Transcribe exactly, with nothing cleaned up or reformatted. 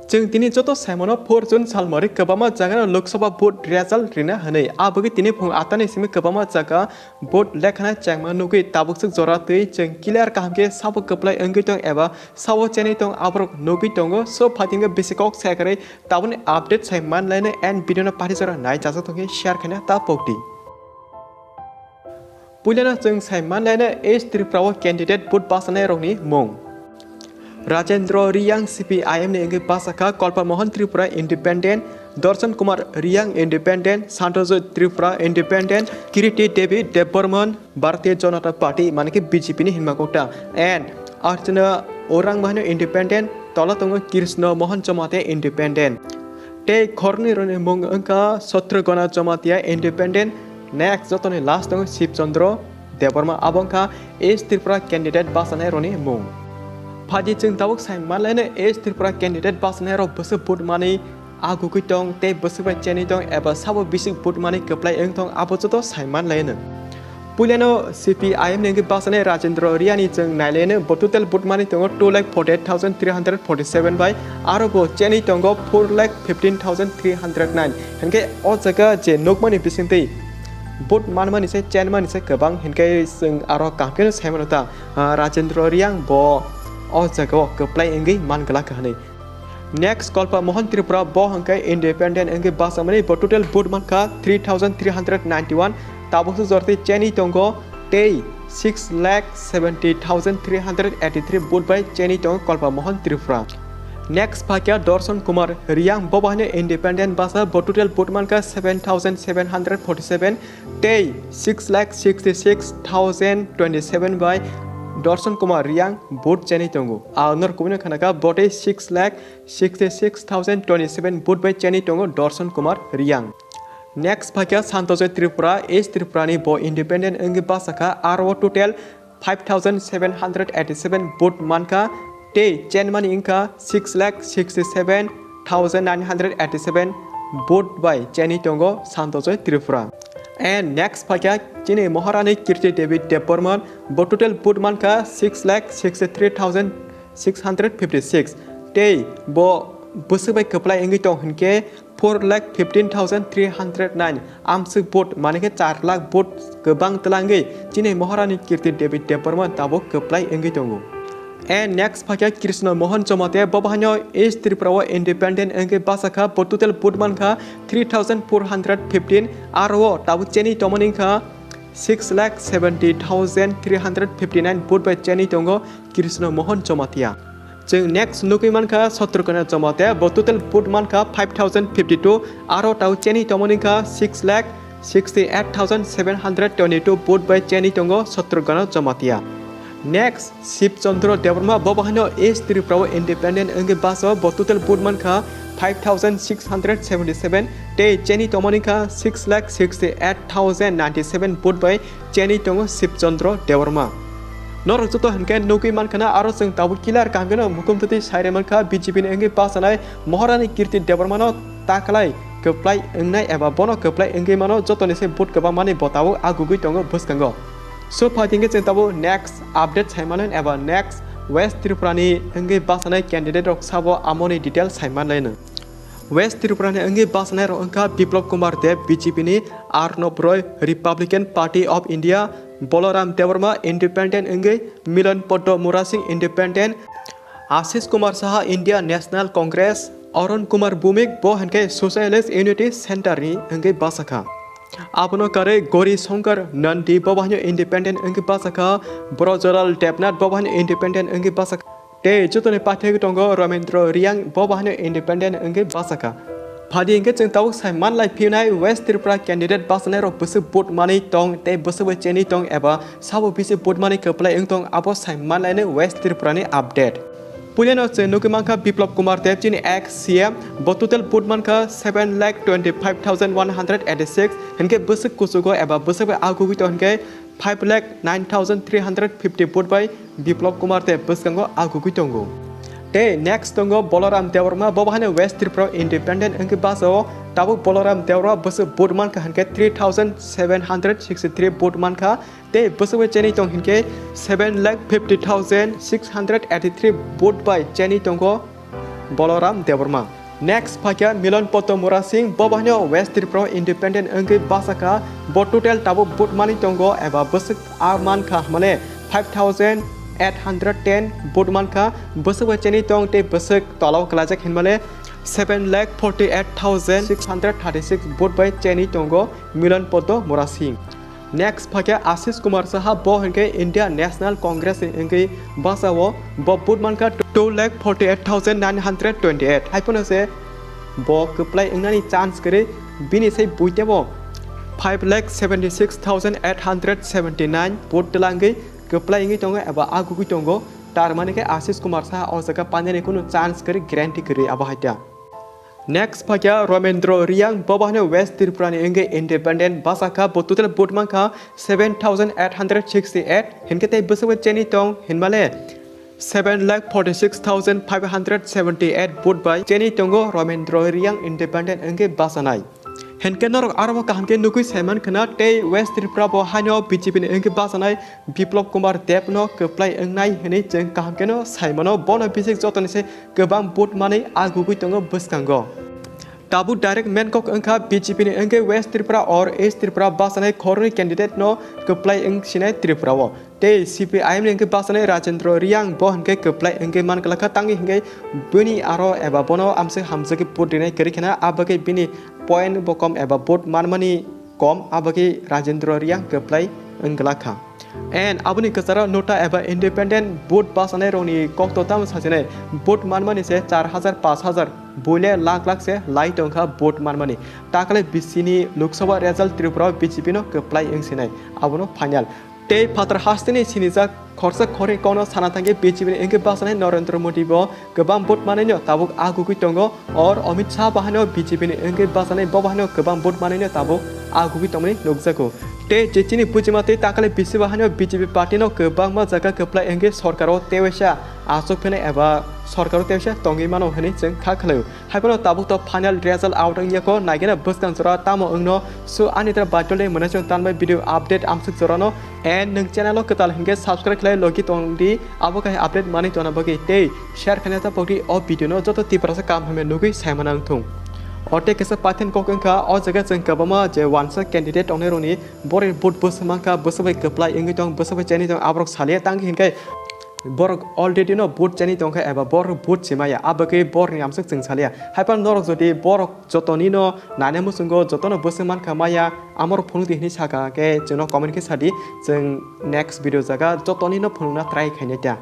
Chwng tini joto saimano four June salmari kwbangma jagano Lok Sabha vote result rina hwnwi. Abagwi tini phung atani simi kwbangma jaga vote lekhana chengma nugwi tabuk swk jora twi chwng clear kaham khe sabo kwplai wngwi tong eba sabo chenwi tong aborok nugwi tongo. So phatingwi bisi kok sai kwrwi tabukni update sai man laino and video no pari jora nai chajak tongkhe share khaina ta pokdi. Puilano chwng sai man laino East Tripura o candidate vote bachanai rokni mung. Rajendra Reang C P I M ni wngwi bachakha, Kalpa Mohan Tripura independent, Darshan Kumar Reang independent, Santojoy Tripura independent, Kirti Devi Debbarman Bharatiya Janata Party mane khe B J P ni hinma kokta and Archana Orang bahino independent, tola tongo Krishna Mohan Jamatia independent. Tei khoroknwi rokni mung wngkha Shatrugana Jamatia independent, next jotoni last tongo Shiv Chandra Debbarma, abo wngkha East Tripura candidate bachanai rokni mung. Phaidi chwng tabuk sai manlaino East Tripura candidate bachanai rok bwswk vote manwi agugwi tong tei bwswk bai chenwi tong eba sabo bisik vote manwi kwplai wng tong abo joto sai manlaino. Puilano C P I M ni wngwi bachanai Rajendra Reang ni chwng nailaino bo total vote manwi tongo two lakh forty eight thousand three hundred forty seven bai aro bo chenwi tongo four lakh fifteen thousand three hundred nine. Hinkhe o jaga je nukmani bisingtwi vote manmani se chenmani se kwbang, hinkhe chwng aro kaham kheno sai mano ta, ah, Rajendra Reang bo o jaga o kwplai wngwi man glak hwnwi. Next Kalpa Mohan Tripura bo hinkhe independent wngwi bachamani bo total vote mankha three thousand three hundred ninety one, tabukso jorti chenwi tongo tei six lakh seventy thousand three hundred eighty three vote bai chenwi tongo Kalpa Mohan Tripura. Next phaikha Darshan Kumar Reang, bo bahino independent bacha, bo total vote mankha seven thousand seven hundred forty seven tei six lakh sixty six thousand twenty seven bai Darshan Kumar Reang vote chenwi tongo. Ang norok kubui no khana kha bo tei six lakh sixty six thousand twenty seven vote bai chenwi tongo Darshan Kumar Reang. Next phaikha Santojoy Tripura, East Tripura ni bo independent wngwi bachakha, aro total five thousand seven hundred eighty seven vote mankha tei chenmani wngkha six lakh sixty seven thousand nine hundred eighty seven vote bai chenwi tongo Santojoy Tripura. And next phaikha chini Maharani Kirti Devi Debbarman, bo total vote mankha six lakh sixty three thousand six hundred fifty six tei bo bwswk bai kwplai wngwi tong hinkhe four lakh fifteen thousand three hundred nine amswk vote, mane khe char lakh vote kwbang twlangwi chini Maharani Kirti Devi Debbarma tabuk kwplai wngwi tongo. And next phaikha Krishna Mohan Jamatia, bo bahino East Tripura o independent wngwi bachakha, bo total vote mankha three thousand four hundred fifteen, aro o tabuk chenwi tongmani wngkha six lakh seventy thousand three hundred fifty nine vote bai chenwi tongo Krishna Mohan Jamatia. Chwng next nugwi mankha Shatrugana Jamatia, bo total vote mankha five thousand fifty two, aro tau chenwi tongmani wngkha six lakh sixty eight thousand seven hundred twenty two vote bai chenwi tongo Shatrugana Jamatia. Next Shiv Chandra Debbarma, bo bahino East Tripura o independent wngwi bacha, bo total vote mankha five thousand six hundred seventy seven tei chenwi tongmani wngkha six lakh sixty eight thousand ninety seven vote bai chenwi tongo Shiv Chandra Debbarma. Norok joto hinkhe nugwi mankha na, aro chwng tabuk clear kaham kheno mukhum twtwi sai rwmankha B J P ni wngwi bachanai Maharani Kirti Debbarma no taklai kwplai wngnai eba bono kwplai wngwi mano, jotoni se vote kwbang mani bo tabuk agugwi tongo bwskango. So phaidi hinkhe chwng tabuk next update sai manlaino eba next West Tripura ni wngwi bachanai candidate rok sabo amoni detail sai manlaino. West Tripura ni wngwi bachanai rok wngkha Biplab Kumar Deb B J P ni, Arnob Roy Republican Party of India, Balaram Debbarma independent wngwi, Milan Poddo Murasing independent, Ashish Kumar Saha India National Congress, Arun Kumar Bhowmik bo hinkhe Socialist Unity Centre ni wngwi bachakha. Abono karwi Gauri Shankar Nandi bo bahino independent wngwi bachakha, Brajlal Debnath bo bahino independent wngwi bachakha. Tei jotoni paithak tongo Ramendra Reang, bo bahino independent wngwi bachakha. Phaidi hinkhe chwng tabuk sai manlai phinai West Tripura candidate bachanai rok bwswk vote manwi tong tei bwswk bai chenwi tong eba sabo bisi vote manwi kwplai wng tong, abo sai manlaino West Tripura ni update. Puilano chwng nugwi mankha Biplab Kumar Deb chini ex C M, bo total vote mankha seven lakh twenty five thousand one hundred eighty six, hinkhe bwswk kuchugo eba bwswk bai agugwi tong hinkhe five lakh nine thousand three hundred fifty vote bai Biplab Kumar Deb bwskango agugwi tongo. Tei next tongo Balaram Debbarma, bo bahino West Tripura independent wngwi bachao, tabuk Balaram Debbarma bwswk vote mankha hinkhe three thousand seven hundred sixty three vote mankha, tei bwswk bai chenwi tong hinkhe seven lakh fifty thousand six hundred eighty three vote bai chenwi tongo Boloram Debbarma. Next phaikha Milan Poddo Murasing, bo bahino West Tripura independent wngwi bachakha. Bo total tabuk vote manwi tongo eba bwswk a mankha hwnmale five thousand eight hundred ten vote mankha. Bwswk bai cheni tong tei bwswk tolao kwlaijak hinmale seven lakh forty eight thousand six hundred thirty six vote bai cheni tongo Milan Poddo Murasing. Next phaikha Ashish Kumar Saha, bo hinkhe India National Congress ni wngwi bachao, bo vote mankha two lakh forty eight thousand nine hundred twenty eight. Haiphano se bo kwplai wngnani chance kwrwi, bini sai buitebo five lakh seventy six thousand eight hundred seventy nine vote twlangwi kwplai wngwi tongo eba agugwi tongo. Tar mani khe Ashish Kumar Saha o jaga painani kunu chance kwrwi, guarantee kwrwi abo haita. Next phaikha Romendro Reang, bo bahino West Tripura ni wngwi independent bachakha, bo total vote mankha seven thousand eight hundred sixty eight, hinkhe tei bwswk bai cheni tong hinmale seven lakh forty six thousand five hundred seventy eight vote bai cheni tongo Romendro Reang independent wngwi bachanai. Hinkhe norok aro bo kaham khe nugwi saiman khna tei West Tripura bo haino B J P ni wngwi bachanai Biplab Kumar Deb no kwplai wngnai hwnwi chwng kaham kheno saimano, bono bisik jotoni se kwbang vote manwi agugwi tongo bwskango. Tabuk direct main kok wngkha B J P ni wngkhe West Tripura or East Tripura bachanai khoroknwi candidate no kwplai wngsinai Tripura o. Tei C P I M ni wngkhe bachanai Rajendra Reang, bo hinkhe kwplai wngwi manglakha, tangwi hinkhe bini aro eba bono amswk hamjagwi vote rinai kwrwi khna, abagwi bini point bo kom eba vote manmani kom, abagwi Rajendra Reang kwplai wngwlakha. And aboni kwcharo nota eba independent vote bachanai rokni kokto tamo sachinai, vote manmani se char hajar, panch hajar, buile lakh lakh se lai tongkha vote manmani. Takale bisini Lok Sabha result Tripura o B J P no kwplai wngsinai, abono final. Tei phatar hasteni sinijak khorsa khorni kokno sana thangkhe B J P ni wngwi bachanai Narendra Modi bo kwbang vote manwino tabuk agugwi tongo, or Amit Shah bahaino B J P ni wngwi bachanai bo bahaino kwbang vote manwino tabuk agugwi tongmani nukjago. Tei je chini bujima tei takale bisi bahaino B J P party no kwbangma jaga kwplai wngwi sorkaro tewaisa achuk phinai eba sorkaro tewaisa tongwi mano hwnwi chwng kha khwlaio. Haiphano tabuk to final result out wngya kho, naigena bwskang jora tamo wngno. So ani tara baitolni mwnai chwng tanbai video update amsuk jorano. And nwng channel o kwtal hinkhe subscribe khlai logi tongdi, abo khai update manwi tongna bagwi tei share khaina ta pokdi o video no joto Tiprasa kaham hamya nugwi saimana wngthung. O tei kisa pathen kok wngkha, o jaga chwng kwbangma je wansa candidate tongnai rokni borokni vote bwswk mankha, bwswk bai kwplai wngwi tong, bwswk bai cheni tong, aborok salia tangkhe hinkhe borok already no vote chani tongkha eba borok vote chimaya, abagwi borokni amswk chwng salia. Haiphano norok jodi borok jotoni no nani muchungo jotono bwswk mankha maya, amorok phunukdi hinwi sakha khe chwngno comment khe sadi, chwng next video jaga jotoni no phunukna try khainai ta.